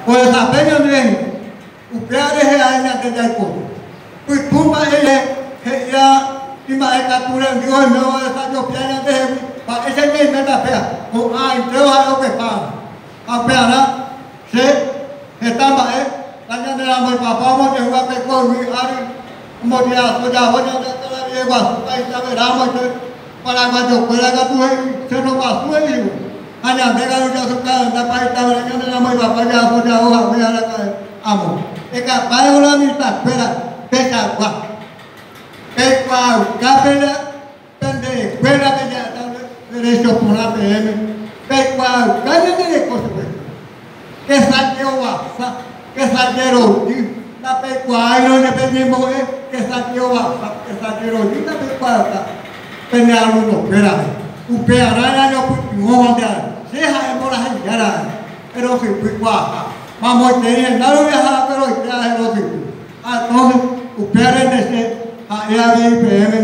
Ohesape ñande rehe, upéva rehe ae ñande jaikove. Pytũ mba'ére he'íva imba'e katu rendy oime ohesajopia ñande hegui mba'éicha ñaiméta péa, ko'ã entéro ha'e okepáva. Ha upearã che heta mba'e la ñane ramoipapa omojehu pe ko yvy ári omboje'aso javo ñande karai guasu taitaveramo ite paraguayo-kuéra katu he'i Cerro Guasu he'ívo ha ñande katu jasuka paitavera ñane ramoipapa ja'aso javo hague araka'e amo. Ekapáivo la mitãkuéra pechagua peikuaauka pende escuela-pe ja'éta derecho porã peẽme peikuaauka ñande reko chupe kesajehovasa kesajeroky ndapeikuaáirõ jepe ñembo'e kesajehovasa kesajeroky ndapeikuaauka pende alumno-kuérape upearã ñañopytyvõva che ha'e mborahyjára erosypykuaaha mamoitei hendárupi aha pero oike aherosypy. Entonces upévare che ha'e avei peẽme.